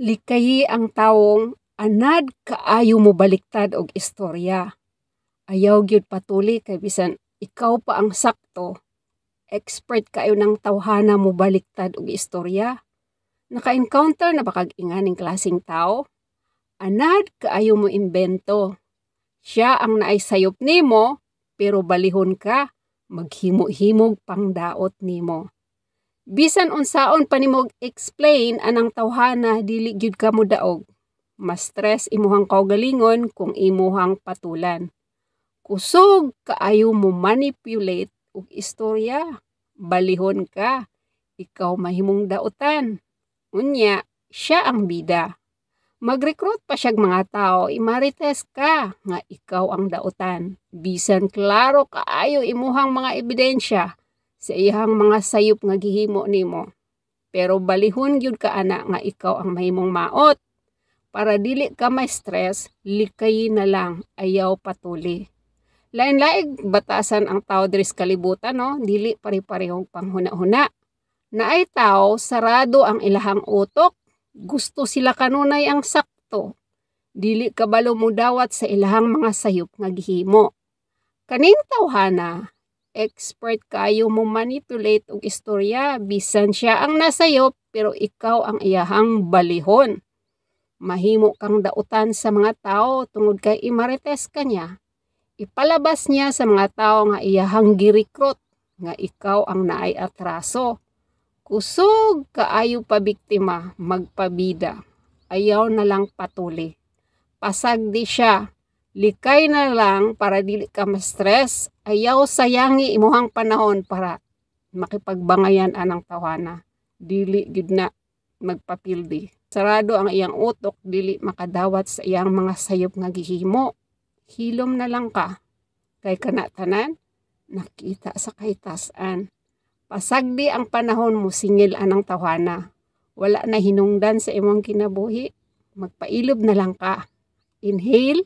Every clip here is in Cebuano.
Likayi ang tawong anad kaayo mo baliktad og istorya. Ayaw gyud patuli kay bisan ikaw pa ang sakto, expert kaayo ng tawhana mo baliktad og istorya. Naka-encounter na ba kag inganing klaseng tao? Anad kaayo mo imbento. Siya ang naay sayop nimo pero balihon ka, maghimo-himog pangdaot nimo. Bisan unsaon pa nimo explain anang tawhana, dili gyud ka modaog. Mas stress imuhang kaugalingon kung imuhang patulan. Kusog kaayo mo manipulate og istorya. Balihon ka, ikaw mahimong dautan. Unya, siya ang bida. Mag-recruit pa siyag mga tao, imarites ka nga ikaw ang dautan. Bisan klaro kaayo imuhang mga ebidensya sa iyang mga sayop nga gihimo nimo. Pero balihon gyud ka ana nga ikaw ang mahimong maot. Para dili ka ma-stress, likayi na lang, ayaw patuli. Lain-laing batasan ang tao diri sa kalibutan, no? Dili pare-parehong panghuna-huna. Naay tao, sarado ang ilahang utok. Gusto sila kanunay ang sakto. Dili kabalo mudawat sa ilahang mga sayop nga gihimo. Kaning tawhana, expert kaayo mo manipulate og istorya, bisan siya ang nasayop pero ikaw ang iyahang balihon. Mahimo kang dautan sa mga tao tungod kay imarites ka niya. Ipalabas niya sa mga tao nga iyahang gi-recruit nga ikaw ang naay atraso. Kusog kaayo pa biktima, magpabida. Ayaw na lang patuli. Pasagdi siya. Likay na lang para dili ka ma-stress. Ayaw sayangi imuhang panahon para makipagbangayan anang tawhana. Dili gyud na magpapildi. Sarado ang iyang utok, dili makadawat sa iyang mga sayop nga gihimo. Hilom na lang ka. Kay kana tanan, nakita sa kahitasan. Pasagdi ang panahon mo singil anang tawhana. Wala na hinungdan sa imong kinabuhi. Magpailob na lang ka. Inhale,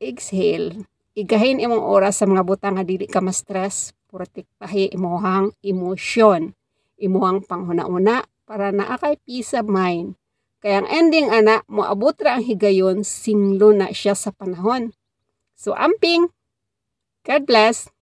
exhale. Igahin imong oras sa mga butang nga dili ka ma-stress. Protektahi imuhang emosyon, imuhang panghuna-una para naa kay peace of mind. Kaya ang ending ana, moabot ra ang higayon, singlo na siya sa panahon. So amping, God bless.